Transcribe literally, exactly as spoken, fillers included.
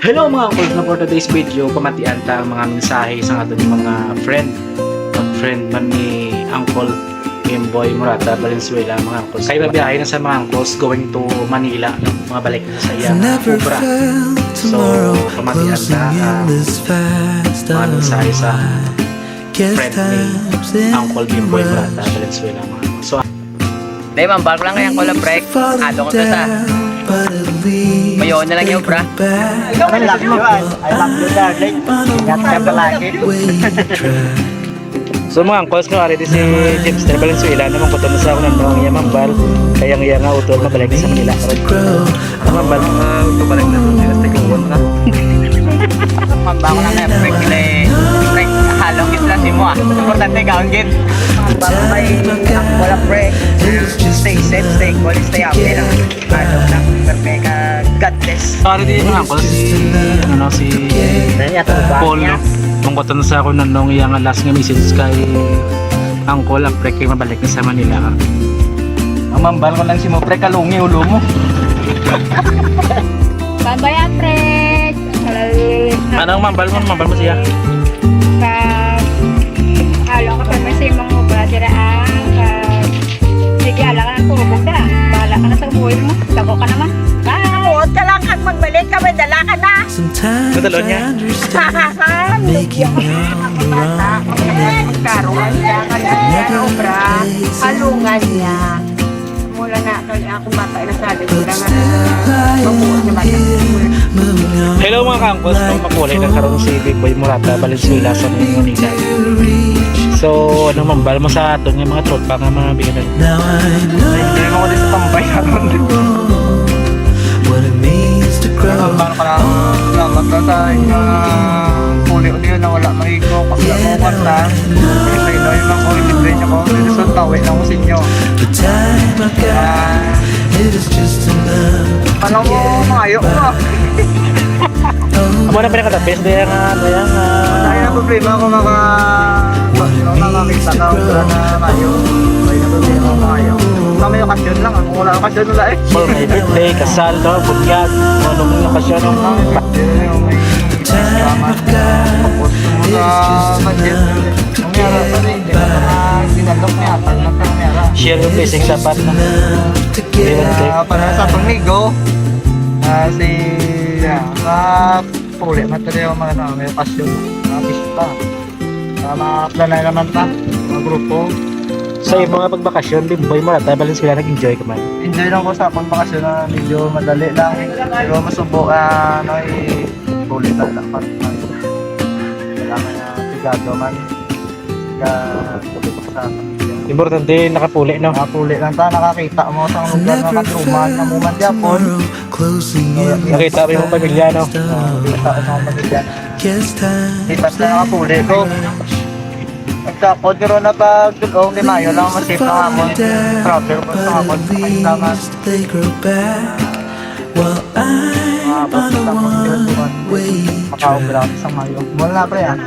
Hello mga uncles, na for today's video, pamatian ta ang mga mensahe sa aton mga friend. Ang friend man ni Uncle Bimboy Murata Valenzuela, mga uncles. Kay mabiyahe na sa mga uncles going to Manila, no? Mga balik na sa iya obra. So, pamatian ta ang mga mensahe sa friend ni Uncle Bimboy Murata Valenzuela, mga uncles. So, Dahil mambal ko lang kayang kulap, pre. Adong ko sa. Mayo na lang yung obra. I love you, I love you, darling. Ingat ka palagi. So mga uncles, no, ari di si Jimster Valenzuela, naman ko na sa akong nanong iya mambal, kaya ang iya nga utol mabalik sa Manila karon. Ang mambal. Mabalik na sa Manila, sa Tiguan na. Mambal ko lang kaya, pre, kaya, pre, halong isla si mo, ah. Importante, kaon gid. Mambal ko kay, wala, pre. Stay safe, stay cool, stay happy lang. Halong na, perfect, ah, God bless. Ari di mga uncles, si, ano, no, si Paul, no? Mangkuton sa ako nanong iya nga last nga message kay Uncle, ang pre kay mabalik na sa Manila ka. Ang mambal ko lang si mo, pre, kalungi ulo mo. Bambay, Aprek. Anong mambal mo? Mambal mo siya? Sa halo ka pa may simang mo ba dira ang sa sige, ala ka ng tubog dira. Bahala ka na sa buhay mo. Tago ka naman. Bye! Buot ka lang kag magbalik ka, may dala ka na. Nadalo niya. Karuan siya, kaya obra, halungan niya. Mula na, kaya akong bata, nasabi ko lang na mabuo na bata. Hello mga ka-uncles, no? Makulay na karon si Big Boy Murata Valenzuela sa Manila. So, anong mambal mo sa aton nga mga tropa nga mga biganan? Hindi mo ko din sa tambay natin. Mambal ko lang, salamat na sa inyo na puli ko din na wala maigo. Kasi ako kwarta, sa inyo yung mga ko, hindi ko. Resulta, wait lang ko sa inyo. Ah, Paano mo mangayo ko? Amo na pinakatapis na yung ano yan. Ay, ang problema ko mga mga makita ka obra na mayo. Ay, ang problema ko mayo. Kami yung kasyon lang, ang wala kasyon wala eh. For my birthday, kasal, no? Bunyag, ano mong okasyon, no? Sa budget. Ang yara sa rin, hindi na mga ginalok niya, pag nagkang yara. Share your blessings sa partner. Ah, para sa atong migo, ah, si, ah, mga puli, material, mga na, may pasyon, mga pista. Ah, mga planay naman pa, mga grupo. Sa iyong mga pagbakasyon, Bimboy Murata Valenzuela, nag-enjoy ka man? Enjoy lang ko sa akong bakasyon na medyo madali lang. Pero masubo, ah, ano, i-puli lang dapat. Kailangan na sigado man. Ka, sa pamilya. Importante, nakapuli, no? Nakapuli lang ta, nakakita mo sa lugar na katruman na mo man gyapon. Nakita mo yung pamilya, no? Ah, kita sa pamilya na. Kita sa nakapuli ko. Nagsakod, pero napagtulong ni Mayo lang, masip lang amon. Travel ko sa amon sa kailangan. Mga basta mo yung makaobra sa Mayo. Wala, pre, ah.